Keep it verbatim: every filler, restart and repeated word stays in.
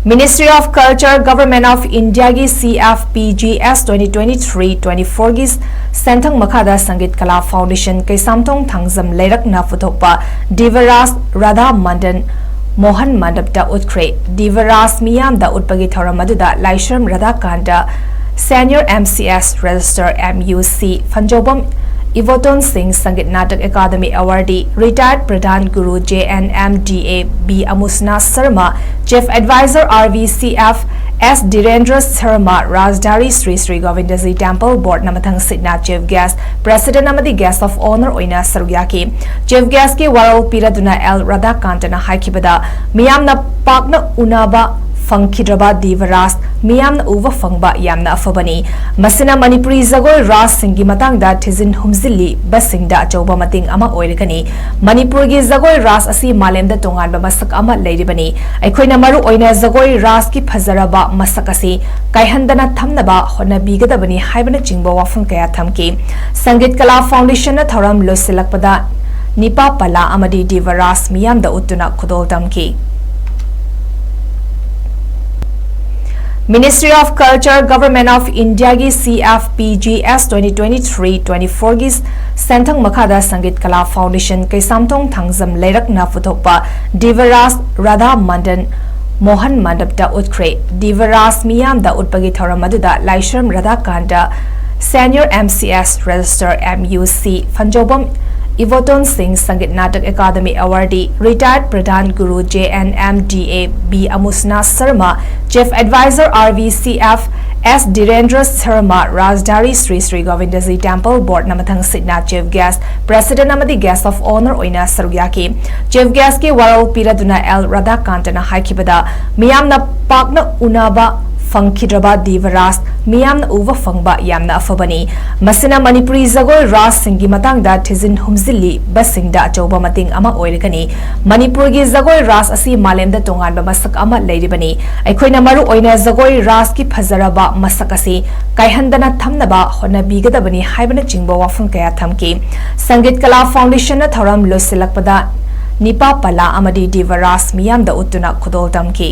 Ministry of Culture, Government of India ꯒꯤ C F P G S twenty twenty-three twenty-four ꯒꯤ ꯁꯦꯟꯊꯪ ꯃꯈꯥꯗ ꯁꯪꯒꯤꯠ ꯀꯂꯥ foundation Keishamthong Thangjam ꯂꯩꯔꯛꯅ ꯄꯨꯊꯣꯛꯄ ꯗꯤꯚꯔꯥꯖ ꯔꯥꯙꯥ ꯃꯟꯗꯟ ꯃꯣꯍꯟ ꯃꯟꯗꯞꯇ ꯎꯠꯈ꯭ꯔꯦ꯫ ꯗꯤꯚꯔꯥꯖ ꯃꯤꯌꯥꯝꯗ ꯎꯠꯄꯒꯤ ꯊꯧꯔꯝ ꯑꯗꯨꯗ ꯂꯥꯏꯁ꯭ꯔꯝ ꯔꯥꯙꯥꯀꯥꯟꯇ, Senior M C S Register M U C, Phanjoubam Iboton Singh Sangeet Natak academy awardee, Retired ꯄ꯭ꯔꯙꯥꯟ ꯒꯨꯔꯨ J N M D A B ꯑꯃꯨꯁꯅꯥ Sharma, Chief Advisor R V C F, S Dhirendra Sharma, ꯔꯥꯖꯙꯥꯔꯤ ꯁ꯭ꯔꯤ ꯁ꯭ꯔꯤ ꯒꯣꯕꯤꯟꯗꯖꯤ ꯇꯦꯝꯄꯜ ꯕꯣꯔꯗꯅ ꯃꯊꯪ ꯁꯤꯠꯅ Chief Guest, President ꯑꯃꯗꯤ Guest of Honour ꯑꯣꯏꯅ ꯁꯔꯨꯛ ꯌꯥꯈꯤ꯫ Chief Guest ꯀꯤ ꯋꯥꯔꯣꯜ ꯄꯤꯔꯗꯨꯅ ꯑꯦꯜ ꯔꯥꯙꯥꯀꯥꯟꯇꯅ ꯍꯥꯏꯈꯤꯕꯗ, ꯃꯤꯌꯥꯝꯅ ꯄꯥꯛꯅ ꯎꯅꯕ ꯐꯪꯈꯤꯗ꯭ꯔꯕ ꯗꯤꯚꯔꯥꯖ ꯃꯤꯌꯥꯝꯅ ꯎꯕ ꯐꯪꯕ ꯌꯥꯝꯅ ꯑꯐꯕꯅꯤ꯫ ꯃꯁꯤꯅ ꯃꯅꯤꯄꯨꯔꯤ ꯖꯒꯣꯏ ꯔꯥꯁꯁꯤꯡꯒꯤ ꯃꯇꯥꯡꯗ ꯊꯤꯖꯤꯟ ꯍꯨꯝꯖꯤꯜꯂꯤꯕꯁꯤꯡꯗ ꯑꯆꯧꯕ ꯃꯇꯦꯡ ꯑꯃ ꯑꯣꯏꯔꯒꯅꯤ꯫ ꯃꯅꯤꯄꯨꯔꯒꯤ ꯖꯒꯣꯏ ꯔꯥꯁ ꯑꯁꯤ ꯃꯥꯂꯦꯝꯗ ꯇꯣꯉꯥꯟꯕ ꯃꯁꯛ ꯑꯃ ꯂꯩꯔꯤꯕꯅꯤ꯫ ꯑꯩꯈꯣꯏꯅ ꯃꯔꯨ ꯑꯣꯏꯅ ꯖꯒꯣꯏ ꯔꯥꯁꯀꯤ ꯐꯖꯔꯕ ꯃꯁꯛ ꯑꯁꯤ ꯀꯥꯏꯍꯟꯗꯅ ꯊꯝꯅꯕ ꯍꯣꯠꯅꯕꯤꯒꯗꯕꯅꯤ ꯍꯥꯏꯕꯅꯆꯤꯡꯕ ꯋꯥꯐꯝ ꯀꯌꯥ ꯊꯝꯈꯤ꯫ ꯁꯪꯒꯤꯠ ꯀꯂꯥ ꯐꯥꯎꯟꯗꯦꯁꯟꯅ ꯊꯧꯔꯝ ꯂꯣꯏꯁꯤꯜꯂꯛꯄꯗ ꯅꯤꯄꯥ ꯄꯂꯥ ꯑꯃꯗꯤ ꯗꯤꯚꯔꯥꯖ ꯃꯤꯌꯥꯝꯗ ꯎꯠꯇꯨꯅ ꯈꯨꯗꯣꯜ ꯇꯝꯈꯤ꯫ Ministry of Culture, Government of India ꯒꯤ C F P G S twenty twenty-three twenty-four ꯒꯤ ꯁꯦꯟꯊꯪ ꯃꯈꯥꯗ ꯁꯪꯒꯤꯠ ꯀꯂꯥ ꯐꯥꯎꯟꯗꯦꯁꯟ ꯀꯩꯁꯥꯝꯊꯣꯡ ꯊꯥꯡꯖꯝ ꯂꯩꯔꯛꯅ ꯄꯨꯊꯣꯛꯄ ꯗꯤꯚꯔꯥꯖ ꯔꯥꯙꯥ ꯃꯟꯗꯟ ꯃꯣꯍꯟ ꯃꯟꯗꯞꯇ ꯎꯠꯈ꯭ꯔꯦ꯫ ꯗꯤꯚꯔꯥꯖ ꯃꯤꯌꯥꯝꯗ ꯎꯠꯄꯒꯤ ꯊꯧꯔꯝ ꯑꯗꯨꯗ ꯂꯥꯏꯁ꯭ꯔꯝ ꯔꯥꯙꯥꯀꯥꯟꯇ, Senior M C S Register M U C, Phanjoubam Iboton Singh Sangeet Natak academy awardee, Retired ꯄ꯭ꯔꯙꯥꯟ ꯒꯨꯔꯨ J N M D A B ꯑꯃꯨꯁꯅꯥ Sharma, Chief Advisor R V C F, S Dhirendra Sharma, ꯔꯥꯖꯙꯥꯔꯤ ꯁ꯭ꯔꯤ ꯁ꯭ꯔꯤ ꯒꯣꯕꯤꯟꯗꯖꯤ ꯇꯦꯝꯄꯜ ꯕꯣꯔꯗꯅ ꯃꯊꯪ ꯁꯤꯠꯅ Chief Guest, President ꯑꯃꯗꯤ Guest of Honour ꯑꯣꯏꯅ ꯁꯔꯨꯛ ꯌꯥꯈꯤ꯫ Chief Guest ꯀꯤ ꯋꯥꯔꯣꯜ ꯄꯤꯔꯗꯨꯅ ꯑꯦꯜ ꯔꯥꯙꯥꯀꯥꯟꯇꯅ ꯍꯥꯏꯈꯤꯕꯗ, ꯃꯤꯌꯥꯝꯅ ꯄꯥꯛꯅ ꯎꯅꯕ ꯐꯪꯈꯤꯗ꯭ꯔꯕ ꯗꯤꯚꯔꯥꯖ ꯃꯤꯌꯥꯝꯅ ꯎꯕ ꯐꯪꯕ ꯌꯥꯝꯅ ꯑꯐꯕꯅꯤ꯫ ꯃꯁꯤꯅ ꯃꯅꯤꯄꯨꯔꯤ ꯖꯒꯣꯏ ꯔꯥꯁꯁꯤꯡꯒꯤ ꯃꯇꯥꯡꯗ ꯊꯤꯖꯤꯟ ꯍꯨꯝꯖꯤꯜꯂꯤꯕꯁꯤꯡꯗ ꯑꯆꯧꯕ ꯃꯇꯦꯡ ꯑꯃ ꯑꯣꯏꯔꯒꯅꯤ꯫ ꯃꯅꯤꯄꯨꯔꯒꯤ ꯖꯒꯣꯏ ꯔꯥꯁ ꯑꯁꯤ ꯃꯥꯂꯦꯝꯗ ꯇꯣꯉꯥꯟꯕ ꯃꯁꯛ ꯑꯃ ꯂꯩꯔꯤꯕꯅꯤ꯫ ꯑꯩꯈꯣꯏꯅ ꯃꯔꯨ ꯑꯣꯏꯅ ꯖꯒꯣꯏ ꯔꯥꯁꯀꯤ ꯐꯖꯔꯕ ꯃꯁꯛ ꯑꯁꯤ ꯀꯥꯏꯍꯟꯗꯅ ꯊꯝꯅꯕ ꯍꯣꯠꯅꯕꯤꯒꯗꯕꯅꯤ ꯍꯥꯏꯕꯅꯆꯤꯡꯕ ꯋꯥꯐꯝ ꯀꯌꯥ ꯊꯝꯈꯤ꯫ ꯁꯪꯒꯤꯠ ꯀꯂꯥ ꯐꯥꯎꯟꯗꯦꯁꯟꯅ ꯊꯧꯔꯝ ꯂꯣꯏꯁꯤꯜꯂꯛꯄꯗ ꯅꯤꯄꯥ ꯄꯂꯥ ꯑꯃꯗꯤ ꯗꯤꯚꯔꯥꯖ ꯃꯤꯌꯥꯝꯗ ꯎꯠꯇꯨꯅ ꯈꯨꯗꯣꯜ ꯇꯝꯈꯤ꯫